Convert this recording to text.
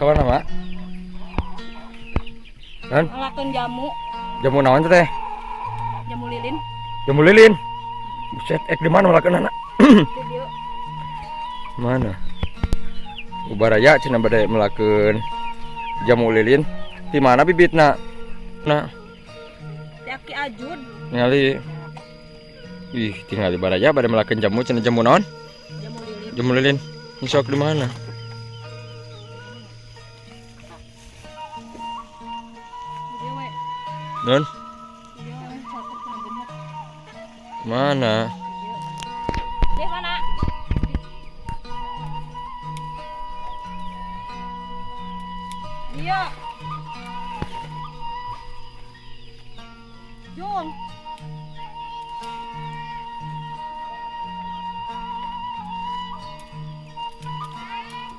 Ka mana, Mak? Kan? Ngelakeun jamu. Jamu naon teh? Jamu lilin. Jamu lilin. Buset, di mana melakeunana? Di dieu. Mana? Ubaraya cenah bade melakeun jamu lilin. Di mana bibitna? Nah, Di Aki Ajud. Ningali. Ih, tinggal di baraya bade melakeun jamu cenah, jamu naon? Jamu lilin. Jamu lilin. Sok di mana? Di dieu we. Nun? Di dieu we catur cenah gemuk. Mana? Di mana? Dia. Jung.